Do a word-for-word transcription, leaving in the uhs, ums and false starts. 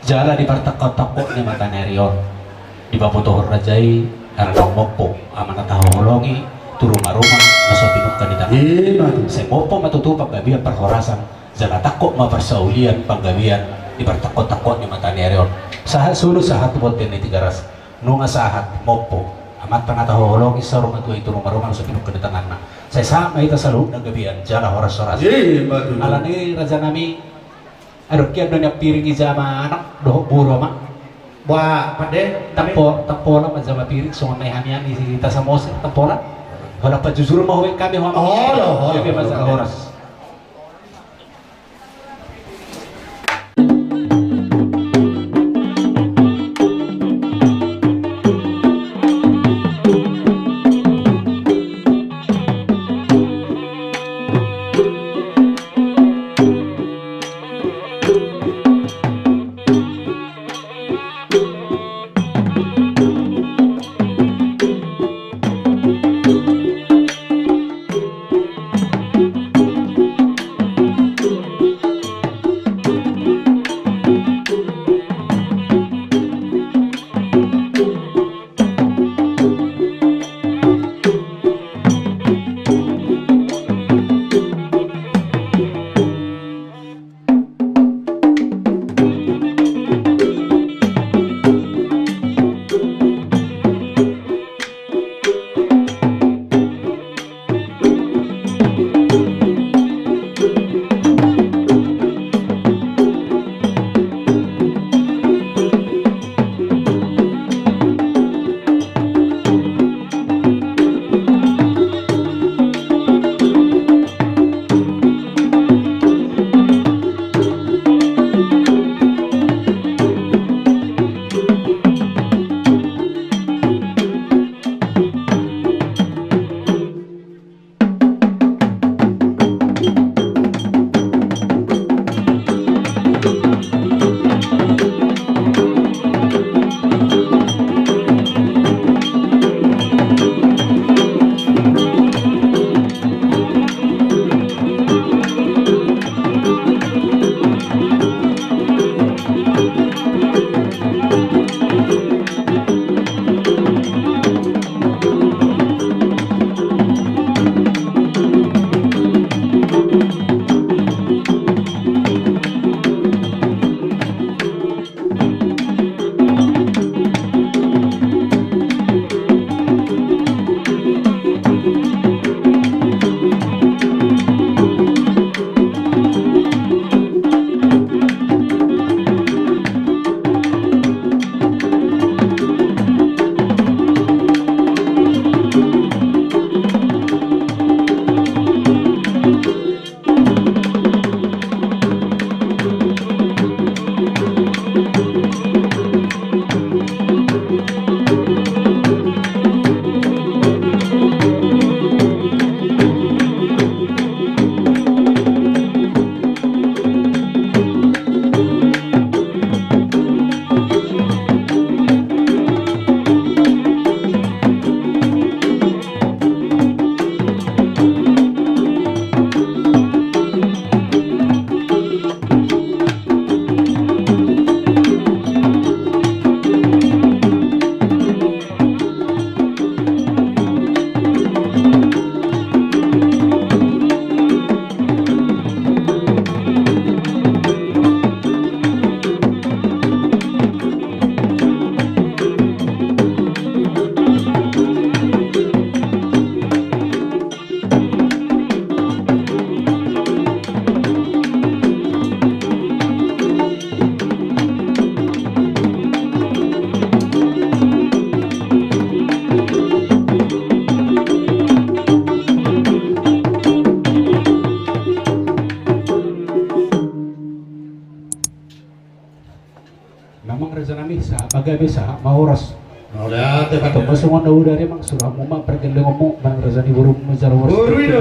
Jala di partangkok-tangkok ni mata ni ari on, dipabotohon raja i, ala naung mompo, ama na tahaholongi, tu ruma-ruma, na so pinungka ni tangan. Ima tutu. Sai mompo ma tutu panggabean parhorasan, jala tangkok ma parsaulian panggabean, di partangkok-tangkok ni mata ni ari on. Sahat solu, sahat tu bontean ni Tigaras, nunga sahat, mompo, amanta na tahaholongi, saur matua i tu ruma-ruma, na so pinungka ni tanganna. Sai sahat ma hita saluhutna gabean, jala horas-horas. Ima tutu. Alani raja nami, adong hian do nian piring i jama anak dohot boru, ama. Ba, pande. Tampo-, tampola ma jama piring, songon na i hami an i Tasamosir, tampola. Holan pajujur ma hubege hami, ho, ama. Olo, olo, olo. Gabe ma jala horas. Memang raja nami, sahat ma gabe, sahat ma horas. Mauliate, Pande. Tong ma songon na hudok i, memang surahanmu ma pargellengonmu, manang raja ni borumu ma jala horas. Boru i do,